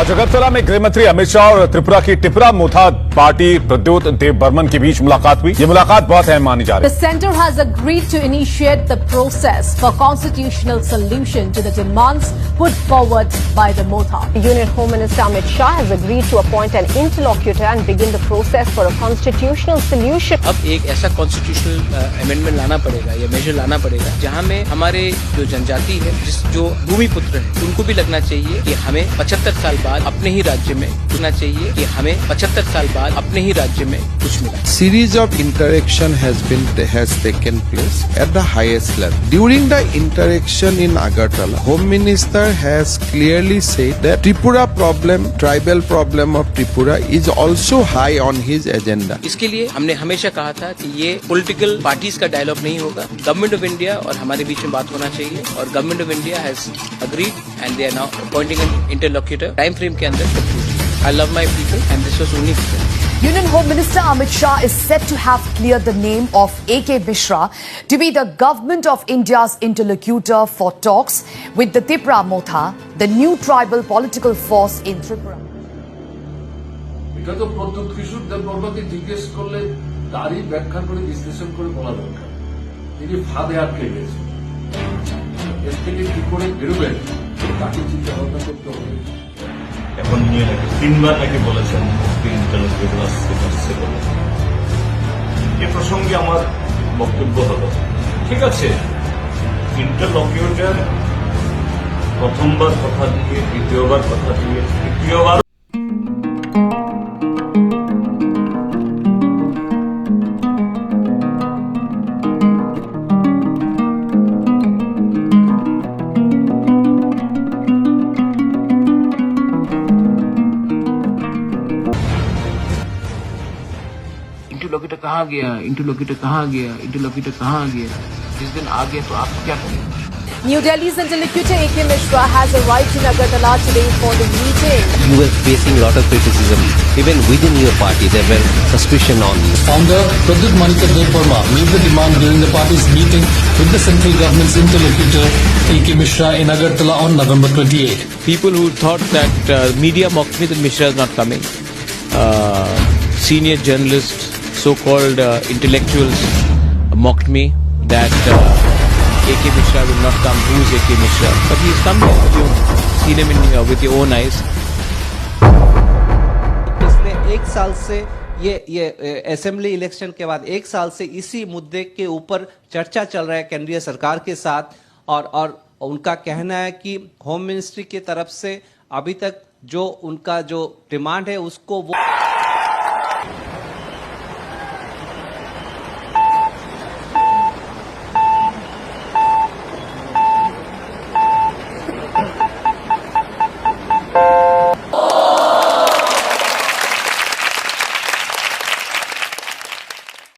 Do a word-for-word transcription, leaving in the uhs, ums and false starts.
आज अगरतला में गृह मंत्री अमित शाह और त्रिपुरा की टिपरा मोथा पार्टी प्रद्योत देव बर्मन के बीच मुलाकात हुई। ये मुलाकात बहुत अहम मानी जा रही है। The center has agreed to initiate the process for constitutional solution to the demands put forward by the Motha. Union Home Minister Amit Shah has agreed to appoint an interlocutor and begin the process for a constitutional solution. अब एक ऐसा constitutional amendment लाना पड़ेगा या मेजर लाना पड़ेगा, जहां में हमारे जो जनजाति है, जिस जो भूमिपुत्र है, उनको भी लगना चाहिए कि हमें पचहत्तर साल बाद अपने ही राज्य में, होना चाहिए कि हमें पचहत्तर साल बाद अपने ही राज्य में कुछ मिला। Series of interaction has been, has taken place at the highest level. During the interaction in Agartala, Home Minister has clearly said that Tripura problem, tribal problem of Tripura is also high on his agenda. इसके लिए हमने हमेशा कहा था कि ये political parties का डायलॉग नहीं होगा। गवर्नमेंट ऑफ इंडिया और हमारे बीच में बात होना चाहिए, और government of India has agreed and they are now appointing an interlocutor. Time frame के अंदर सब कुछ। I love my people and this was only fair. Union Home Minister Amit Shah is set to have cleared the name of A K Mishra to be the Government of India's interlocutor for talks with the Tipra Motha, the new tribal political force in Tripura. এটা তো প্রদ্যুৎ কিশোর দেববর্মাকে জিজ্ঞেস করলে তারই ব্যাখ্যা করে বিশ্লেষণ করে বলা দরকার। তিনি ফাঁদে আটকে গেছেন। এর থেকে কি করে বেরোবেন, তাকে চিন্তা ভাবনা করতে হবে। এখন নিয়ে নাকি তিনবার নাকি বলেছেন মুফতি ইন্টারনেট আসছে, আসছে বলে। এ প্রসঙ্গে আমার বক্তব্য হলো, ঠিক আছে, ইন্টারলকিউটর প্রথমবার কথা দিয়ে, দ্বিতীয়বার কথা দিয়ে, তৃতীয়বার इंटरलोक्यूटर कहाँ गया, इंटरलोक्यूटर कहाँ गया, इंटरलोक्यूटर कहाँ गया? जिस दिन आ गया तो आप क्या करेंगे? New Delhi's interlocutor A K Mishra has arrived in Agartala today for the meeting. You were facing lot of criticism. Even within your party, there were suspicion on you. Founder Pradyut Manikya Debbarma made the demand during the party's meeting with the central government's interlocutor A K Mishra in Agartala on November twenty-eighth. People who thought that uh, media mocked me that Mishra is not coming. Uh, senior journalists, so-called uh, intellectuals mocked me that uh, A K Mishra will not come. Who is A K Mishra? But he is coming. You've seen him in, uh, with your own eyes. पिछले एक साल से ये ये assembly election के बाद एक साल से इसी मुद्दे के ऊपर चर्चा चल रहा है केंद्रीय सरकार के साथ। और और उनका कहना है कि होम मिनिस्ट्री की तरफ से अभी तक जो उनका जो डिमांड है उसको वो